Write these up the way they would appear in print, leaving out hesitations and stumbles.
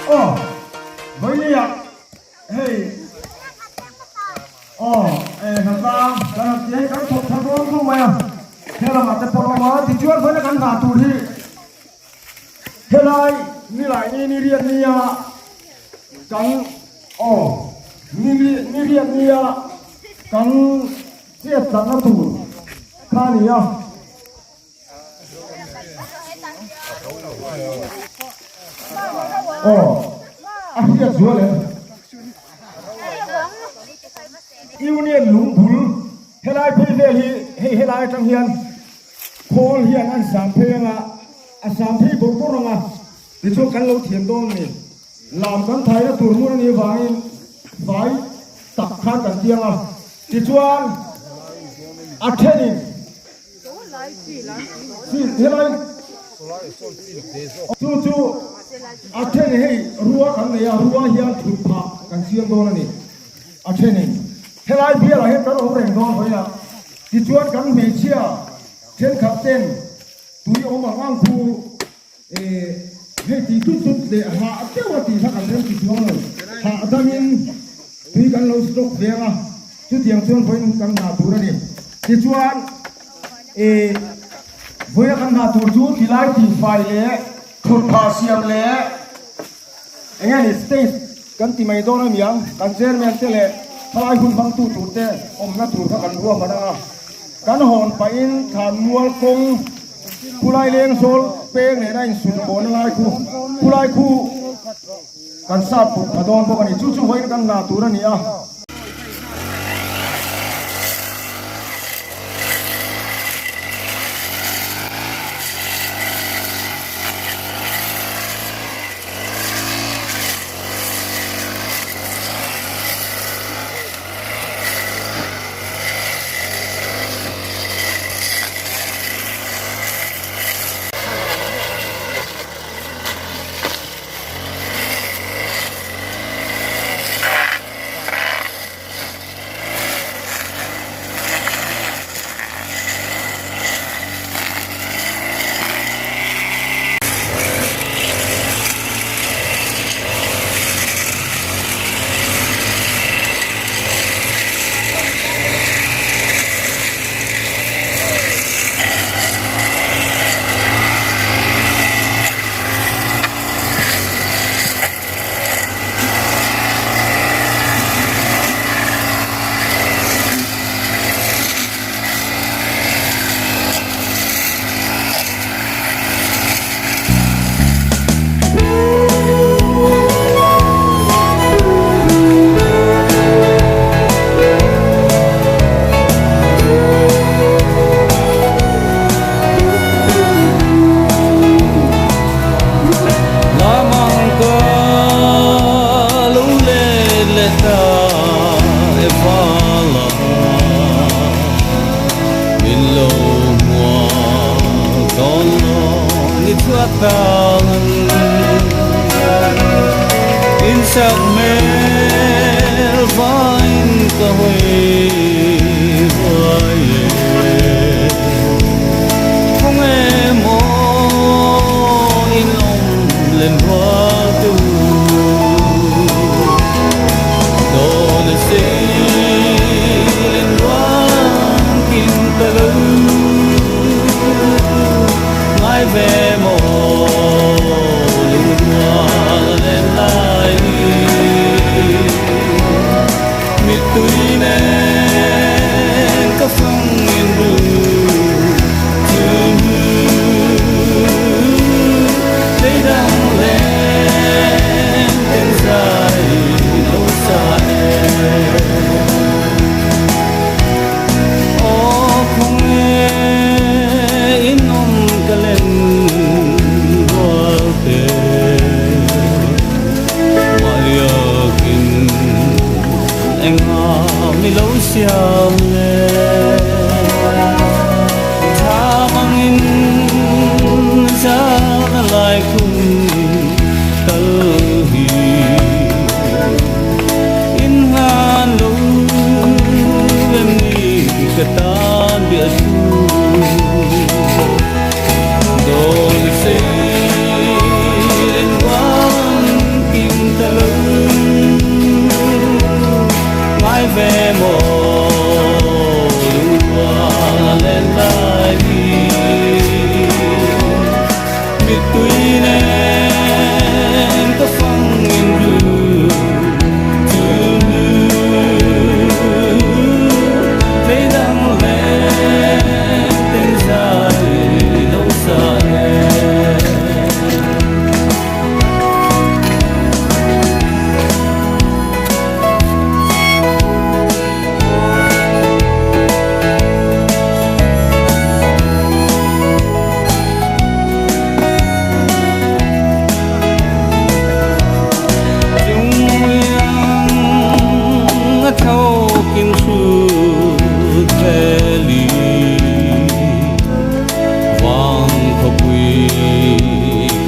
Aw, Vawinia hei aw eh hnatlang kan han ti hei kan thawk thar dawn khawp mai a, he lamah te pawh a awm a, tichuan vawiina kan hna tur hi helai nilai ni ni riat nia kan aw ni ni riat nia kan chet tlatna tur kha a ni a. Aw a hriat zual em? Union lungbul helai phei vel hi hei helai atang hian khawl hian an sam phei anga a sam phei bawrh bawrh anga tichuan kan lo thiam dawn a ni. Lam kan thaina tur hmun a nih avangin fai tak khan kan tiang a tichuan a thenin Chu chu a then hei rua kan nei a, rua hian thut phah kan siam dawn a ni. A thenin helai bialah hian kan awm reng dawn hawi a, tichuan kan hmeichhia thenkhat ten tui awm ang ang khu hei tih tut tut leh hah deuh a tih kha kan rem ti chuang lo. Hah dangin tui kan lo stock ve ang a, chutiang chuan vawiin kan hna tur a ni. Tichuan vawiina kan hna tur chu tilai tihfai leh thutphah siam leh eng nge ni stage kan ti mai dawn a ni ang, kan chairman te leh thalai hun hmangtu tur te awmna tur kha kan ruahman ang a, kan hawn pahin thlanmual kawng Khulai leng zawl peng nena insulh bawhna lai khu khulai khu kan sat put pha dawn bawk a ni. Chu chu vawiin kan hna tur a ni a.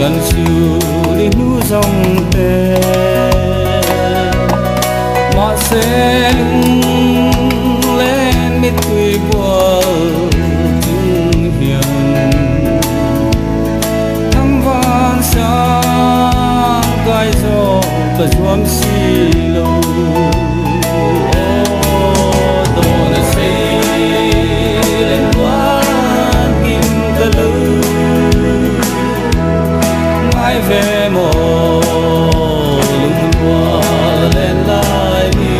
Kan sul i hnu zawng te. Mahse lunglen mittui bual chung hian Thangvan sang kai zawk ka zuam si lo. Aw dawn a sei len tuan kim ka lo ngai ve maw lungrual len lai mi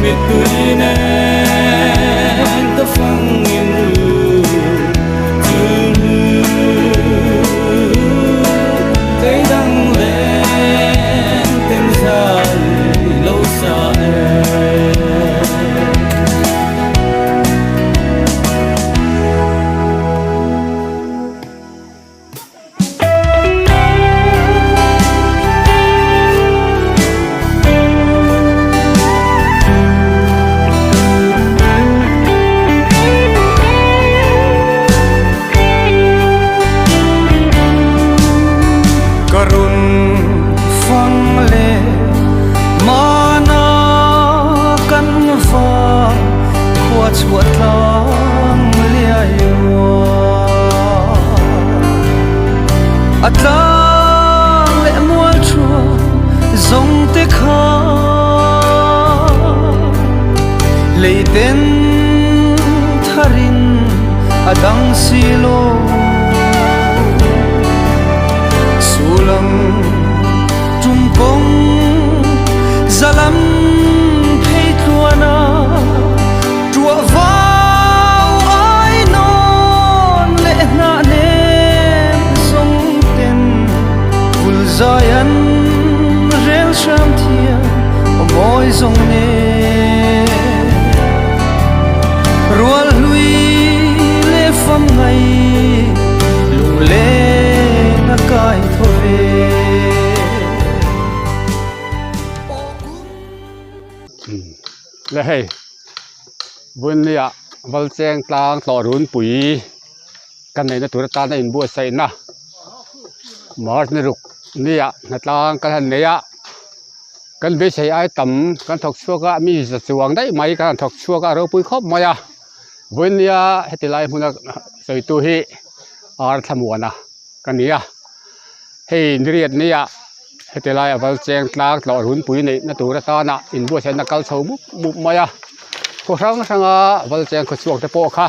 mittui nen ka fang in ru chul hnu kei dang len ten zai lo sa e. Ka run fang leh mana kan va khua chhuah tlang liai rual. A tlang leh mual thua zawng te kha leiten tharin a dang si lo. Sulang tum kawng zalam phei tluana Ṭuah vau ai nawn leh hnah nem zawng ten vul zai an rel hram thiam aw mawi zawng nen. Rual hlui leh fam ngai lunglen a kai thaw ve. Le hei Vunnia Valcheng tlang tlawh runpui ka neihna tur atana inbuatsaihna March ni ruk nia hnatlang kan han nei a kan beisei ai tam kan thawk chhuak a mi za chuang daih mai kan han thawk chhuak a a ropui khawp mai a Vunnia heti lai hmuna sawitu hi ar thlamuana ka ni a hei niriat nia. Heti laia val cheng tlang tlawh runpui neihna tur atana inbuatsaihna kal chho mup mup mai a, khaw hrang hranga val cheng khaw chhuak te pawh kha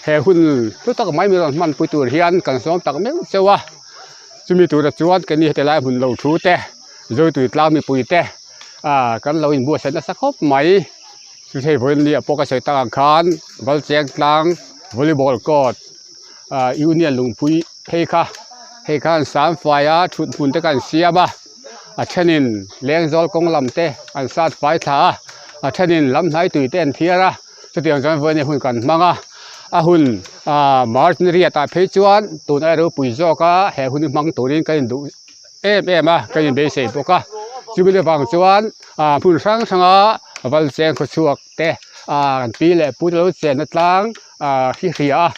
he hun hlu tak mai min rawn hmanpui tur hian kan sawm tak meuh cheu a, chumi tura chuan keini heti lai hmun lo thu te Zoitui tlang mipui te ah kan lo inbuatsaih nasa khawp mai, chu hei vawiin ni ah pawh ka sawi tak ang khan val cheng tlang volleyball court ah Union lungpui phei kha hei khan sam fai a thut hmun te kha an siam a a thenin lengzawl kawng lam te an sat fai thla a a thenin lam hnai tui te an thiar a chutiang chuan vawiin hun kan hmang a a hun ah march ni riat ah phei chuan tun ai ropui zawk a he hun hi hmang turin ka induh em em a ka inbeisei bawk a chumi te vang chuan ah hmun hrang hrang a val cheng khaw chhuak te ah kan pi leh pu te lo chenna tlang ah hi hria a.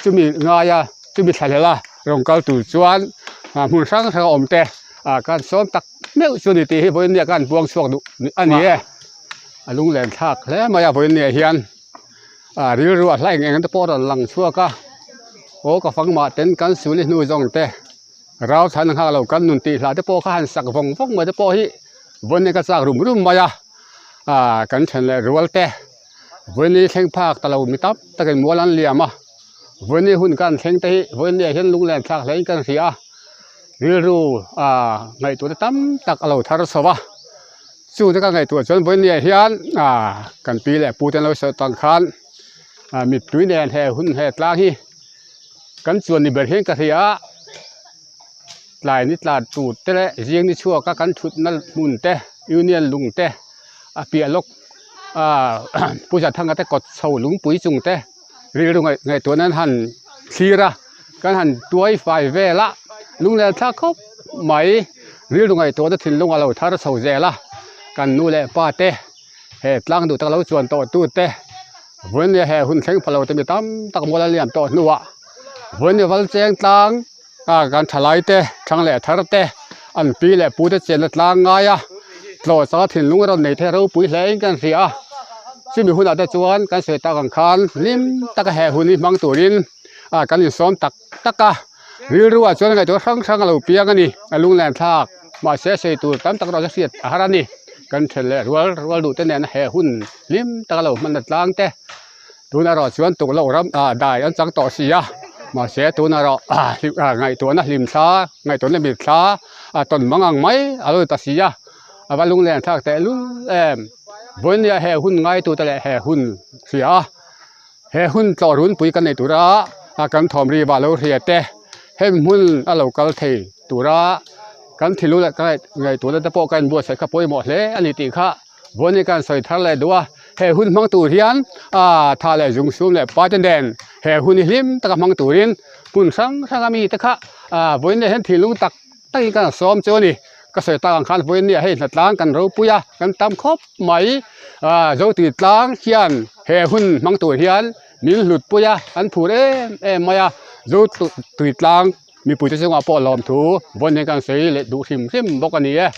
Chumi ngaia chumi thlahlel a rawn kal tur chuan ah hmun hrang hrang a awm te ah kan sawm tak meuh chu a ni tih hi vawiin nia khan buang chhuak duh a ni e a lunglen thlak hle mai a vawiin niah hian ah rilru a hla eng eng te pawh a rawn lang chhuak a aw ka fang mah ten kan sul i hnu zawng te rau chhan nghak lo kan nun tih hlah te pawh kha han sak vawng vawng mai te pawh hi vawiin nia ka chak rum rum mai a ah kan then leh rual te. Vawiin thleng phak ta lo mi tam takin mual an liam a, vawiin hun kan thleng te hi vawiin ah hian lunglen thlak hle in kan hria a, rilru ah ngaihtuah te tam tak a lo thar chho a, chung te ka ngaihtuah chuan vawiin ah hian ah kan pi leh pu te an lo sawi tan khan ah mittui nen he hun he tlang hi kan chuan ni ber hian ka hria a. Tlai ni tla tur te leh zing ni chhuak a kan thutna hmun te union lung te a piah lawk ah Pu Zathanga te kawt chho lungpui chung te rilru ngaih ngaihtuah nan han thlir a kan han tuai fai vel a lunglel thlak khawp mai rilru ngaihtuahna thinlung a lo thar chho zel a kan nu leh pa te he tlang duh tak lo chuan tawh tu te vawiin he hun thleng pha lo te mi tam tak mual a liam tawh hnuah. Vawiin val cheng tlang a kan thalai te thang leh thar te an pi leh pu te chenna tlang ngai a tlawh changa thinlung a rawn nei thei ropui hle in kan hria a chumi hunah te chuan kan sawi tak ang khan hlim taka he hun hi hmang turin ah kan insawm tak tak a rilru ah chuan ngaihtuah hrang hrang a lo piang a ni a lunglen thlak mahse sawi tur tam tak erawh chu hriat a har a ni kan then leh rual rual duh te nen he hun hlim taka lo hmanna tlang te. Tun erawh chuan tukloh ram ah dai an chang tawh si a, mahse tun erawh ah ngaihtuahna hlim thla ngaihtuahna mit thla a tawn mang ang mai a lo ni ta si a, a va lunglen thlak teh lul em. Vawinia he hun ngaitute leh he hun hria a, he hun tlawh runpui kan nei tura kan thawm ri vah lo hria te, hemi hmun a lo kal thei tura kan thilul leh ka ngaihtuahna te pawh ka inbuatsaih kha pawimawh hle a ni tih kha. Vawiin kan sawi thar leh duh a, he hun hmang tur hian aaa tha leh zung sum leh pa te nen he hun hi hlim taka hmang turin hmun hrang hrang a mite kha aaa vawiin leh hian thinlung tak takin kan sawm chu a ni. Ka sawi tak ang khan vawiin nia hei hnatlang kan ropui a, kan tam khawp mai aaa Zotui tlang hian he hun hmang tur hian min hlut pui a, an phur em em mai a, Zotui tlang mipuite chungah pawh lawmthu vawiin hian kan sawi leh duh hrim hrim bawk a ni e.